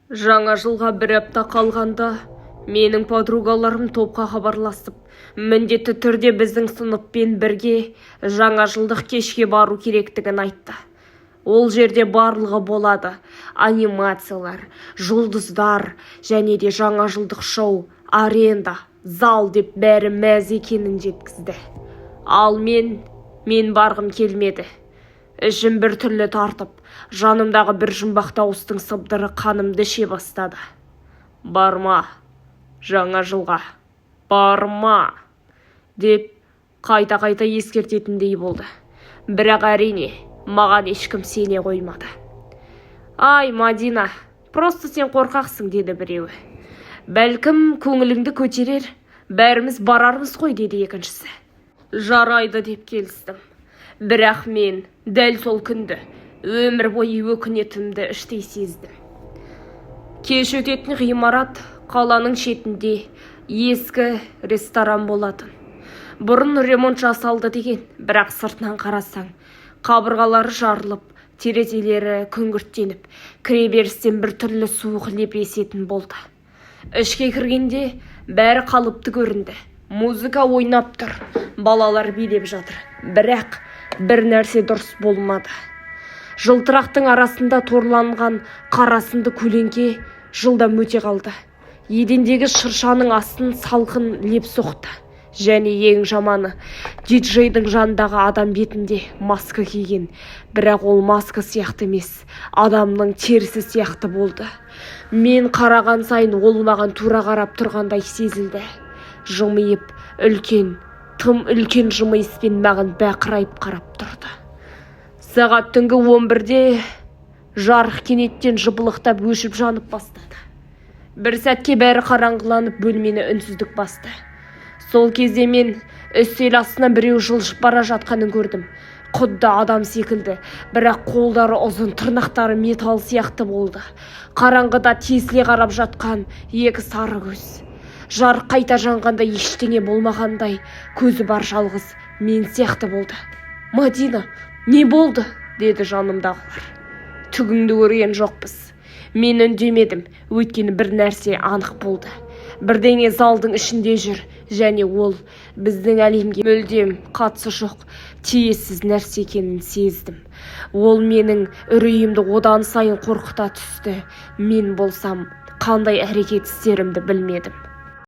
Жаңа жылға бір апта қалғанда менің подругаларым топқа хабарласып, міндетті түрде біздің сыныппен бірге жаңа жылдық кешке бару керектігін айтты. Ол жерде барлығы болады: анимациялар, жұлдыздар және де жаңа жылдық шоу, аренда, зал деп бәрі мәз екенін жеткізді. Ал мен барғым келмеді. Ішім бір түрлі тартып, жанымдағы бір жұмбақ дауыстың сыбдыры қанымды іше бастады. «Барма жаңа жылға, барма», – деп қайта-қайта ескертетіндей болды. Бірақ, әрине, маған ешкім сене қоймады. «Ай, Мадина, просто сен қорқақсың», – деді біреуі. «Бәлкім, көңіліңді көтерер, бәріміз барармыз ғой», – деді екіншісі. «Жарайды», – деп келістім. Бірақ мен дәл сол күнді өмір бойы өкінетінімді іштей сездім. Кеш өтетін ғимарат қаланың шетінде ескі ресторан болатын. Бұрын ремонт жасалды деген, бірақ сыртынан қарасаң, қабырғалары жарылып, терезелері күңгірттеніп, кіреберістен бір түрлі суық леп есетін болды. Ішке кіргенде бәрі қалыпты көрінді. Музыка ойнап тұр, балалар билеп жатыр. Бірақ бір нәрсе дұрыс болмады. Жылтырақтың арасында торланған қарасынды көлеңке жылдам өте қалды. Едендегі шыршаның астын салқын леп соқты. Және ең жаманы, диджейдің жанындағы адам бетінде маска киген, бірақ ол маска сияқты емес, адамның терісі сияқты болды. Мен қараған сайын ол маған тура қарап тұрғандай сезілді. Жымиып, үлкен, тым үлкен жымиыспен маған бақырайып қарап тұрды. Сағат түнгі 11-де жарық кенеттен жыпылықтап өшіп жанып бастады. Бір сәтке бәрі қараңғыланып, бөлмені үнсіздік басты. Сол кезде мен үстел астынан біреу жылжып бара жатқанын көрдім. Құдды адам секілді, бірақ қолдары ұзын, тырнақтары металл сияқты болды. Қараңғыда тесіле қарап жатқан екі сары көз. Жарық қайта жанғанда ештеңе болмағандай, көзі бар жалғыз мен сияқты болды. «Мадина, не болды?» – деді жанымдағылар. «Түгіңді көрген жоқпыз». Мен үндемедім, өйткені бір нәрсе анық болды: бірдеңе залдың ішінде жүр және ол біздің әлемге мүлдем қатысы жоқ, тиессіз нәрсе екенін сездім. Ол менің үрейімді одан сайын қорқыта түсті. Мен болсам қандай әрекет істерімді білмедім.